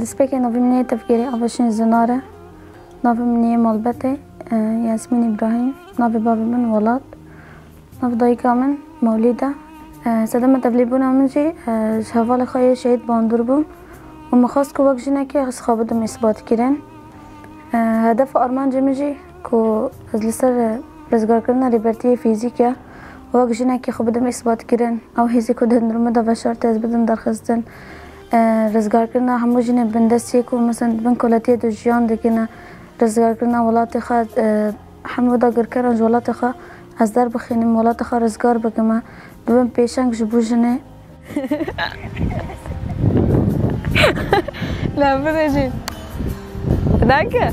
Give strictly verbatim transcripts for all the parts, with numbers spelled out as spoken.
Destpêkê navê min yê tevgerê Avaşîn Zinar e. Navê min yê malbetê, e, Yasmîn Îbrahîm. Navê bavê min Welat. Navê dayika min Mewlîd e. E, sedema tevlîbûna min jî, e, ji hevalê xwe yê şehîd bandor bûm û min xwest ku wek jinekê ez xwe bidim îsbatkirin. E, hedef û armancê min jî ku ez li ser, e, rizgarkirina rêbertiyê fîzîk e, wek jinekê xwe bidim îsbatkirin. Ew hêzê ku di hundirê min de veşartî ez bidim derxistin. E, rizgarkirina hemû jinên bindestiyê ku, mesela, di bin koletiyê de jiyan dikin, rizgarkirina welatê xwe, e, hemû dagirkeran ji welatê xwe ez derbixînim, welatê xwe rizgar bikime, bibim pêşeng ji bo jinê. La bide jî. Danke.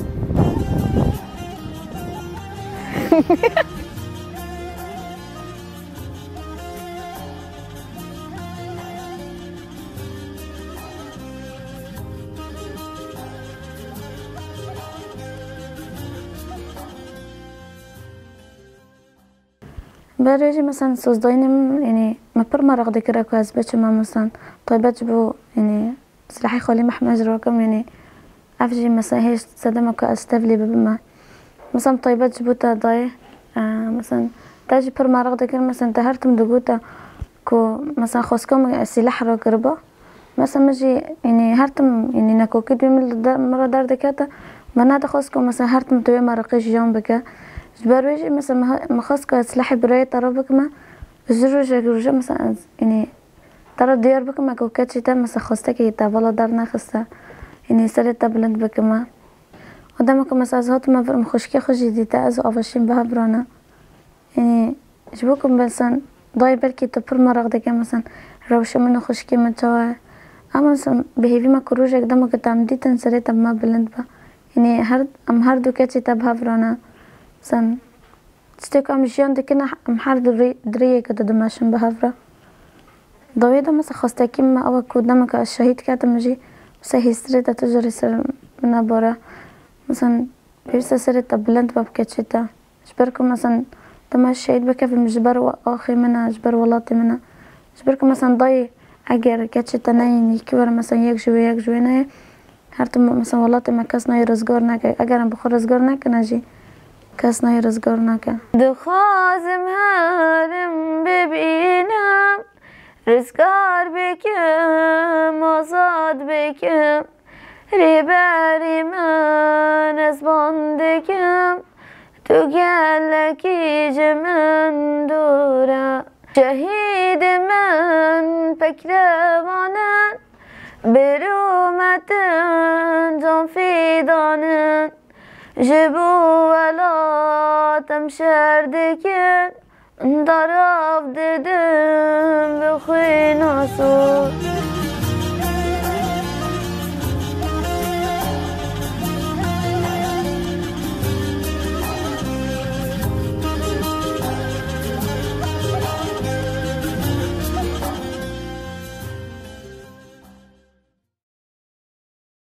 Berê jî, mesela, sozdayînê min, yanî, me pir meraq dikire ku ez biçime, mesela, taybet ji bo, yanî, Silahê Xalî Mehmed ji rakim, yanî, ev jî, mesela, hêj sedema ku ez tevlî bibime. Mesela, taybet ji bo te dayê, e, mesela, te jî pir meraq dikir, mesela, te her tim digote ku, mesela, xwestka min sîleh rakiriba. Mesela, min jî, yanî, her tim, yanî, nekokî duyê min li de-, min re derdikete, min nedixwest ku, mesela, her tim tu wê meraqê jiyan bike. Ji ber wê jî, mesela, min he-, min xwest ku ez silahê birayê te re bikime, ji rojek roje, mesela, ez, yanî, te re diyar bikime ku keçê te, mesela, xwestekê te vala dernexiste, yanî, serê te bilind bikime. Û dema ku, mesela, ez hatime vir, min xwişkê xwe jî dîte, ez û Avaşîn bi hev re ne. Yanî, ji bo ku, mesela, dayê belkî tu pir meraq dike, mesela, rewşa min û xwişkê min çawa ye. Ama, mesela, bi hêvî me ku rojek dema ku te em dîtin, serê te bi me bilind be. Yanî, her, em her du keçê te bi hev re ne. Mesela, tiştê ku em jiyan dikin, em her du rê-, di rêyeke de dimeşin bi hev re. Dawiyê de, mesela, xwestekî me ew e ku dema ku ez şehîd ketim jî, mesela, hêstirê te tu jî rê ser min nebare. Mesela, pêwîst e serê te bilind be bi keçê te. Ji ber ku, mesela, dema şehîd bikevim ji ber we-, axê min e, ji ber welatê min e. Ji ber ku, mesela, dayê eger keçê te neyên yekî were, mesela, yek ji wê, yek ji wê neyê, her tim, mesela, welatê me kes nayê rizgar neke. Eger em bi xwe rizgar nekine jî, kes nayê rizgar neke. Dixwazim herim bibînim, rizgar bikim, azad bikim. Rêberê min ez ban dikim, tu gelekî ji min dûr e. Şehîdê min pekrevan in, bi rûmet in can fîdan in. Ji bo welat em şer dikin, darav didin bi xwîna sor.